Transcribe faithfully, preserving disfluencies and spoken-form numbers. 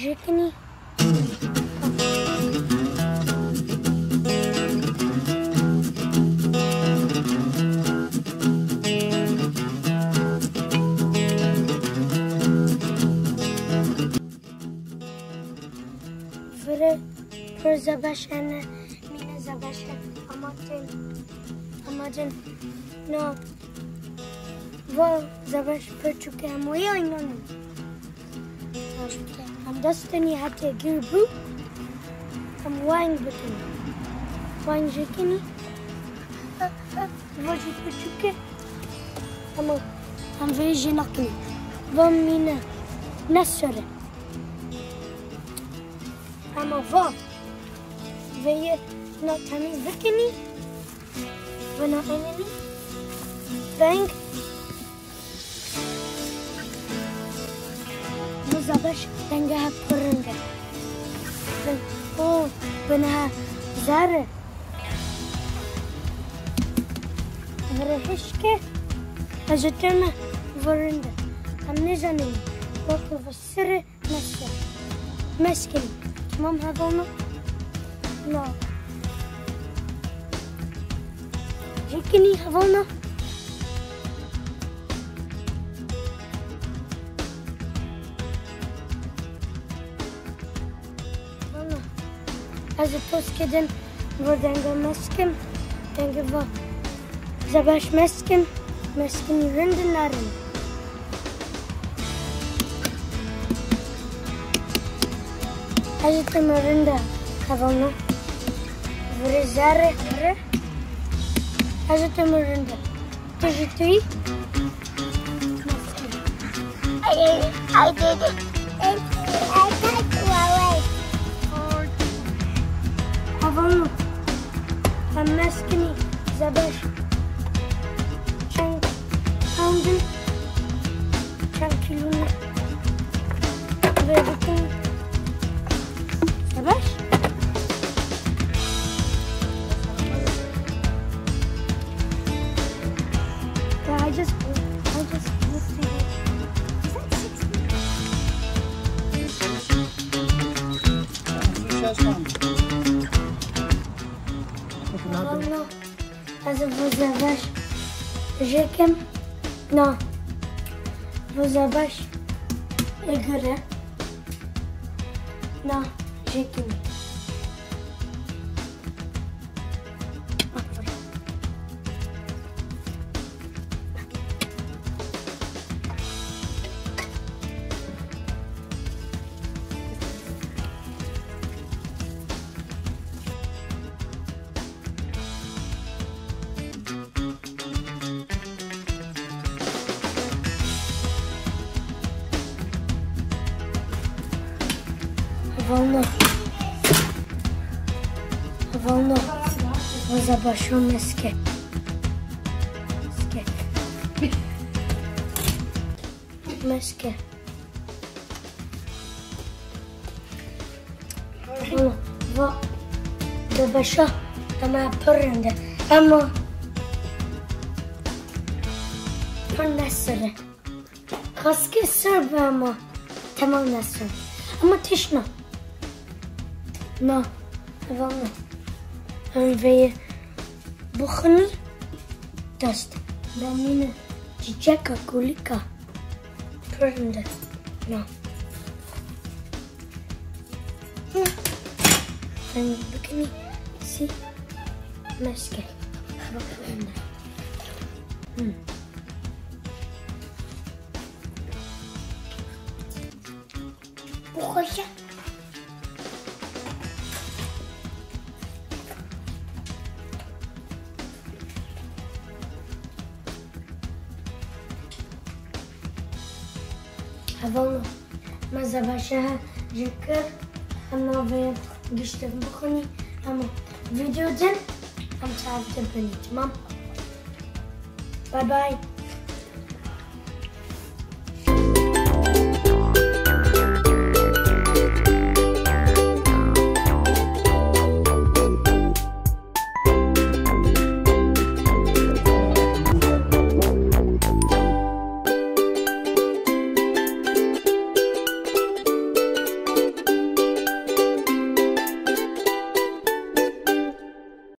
Jêkinî. Vire pir zebeş hene, mîne zebeş e, ama tên, ama tên, no, va zebeş pir çûk e, em wê aynanin. Em destê nî hete gir bû, em weng bikin. Weng jêkinî, va jî pir çûk e, ama em vê jê nakin. Va mîne, ne sor e. Ama va, vê yê na temîz bikinî, vê na enenî, veng, bu zebeş renge hep pir rind e. O, bine zer e. Vire hişke, ez ê teme vê rind e. Em nêzanin, weke vê sir e. Meske. Meskin. Tamam, hevalno. No. Jêkinî, hevalno. Hevalno. Ez ê toskê din vê denge meskim. Denge va. Zebeş meskin. Meskinî rind in, narin. Ez ê teme rind e, hevalno. Vire zer e, vire. Ez ê teme rind e. Tu jî tu yî. I, I did it. I, I can't do it. Hevalno. Em meskinî zebeş. Çend pound in? Çend kîlo ne? Vê bikin. Zebeş? Yeah, I just, I just lifted it. Is that sixty? Hevalno. Ez ê vê zebeş jêkim. Na. Vê zebeş ê gir e. Na, jêkinî. Hevalno. Hevalno. Vê zebeşo meske. Meske. Meske. Hevalno. Va. Zebeşa. Tema pir rind e. Ama. Pir ne sir e. Kaskê sir be ama. Temam, ne sir. Ama tişt na. Na. Hevalno. Em vê yê bixwinî dest. Ba mîne çîçeka kulîka. Pir rind e. Na. Hı. Em bikinî sî meske. Bak pir rind e. Hı. Bu xweş e. Hevalno, me zebeşe jêkir, em navê giştin bixwinî, em vîdeo din, em çav dibinî, tamam? Bye bye.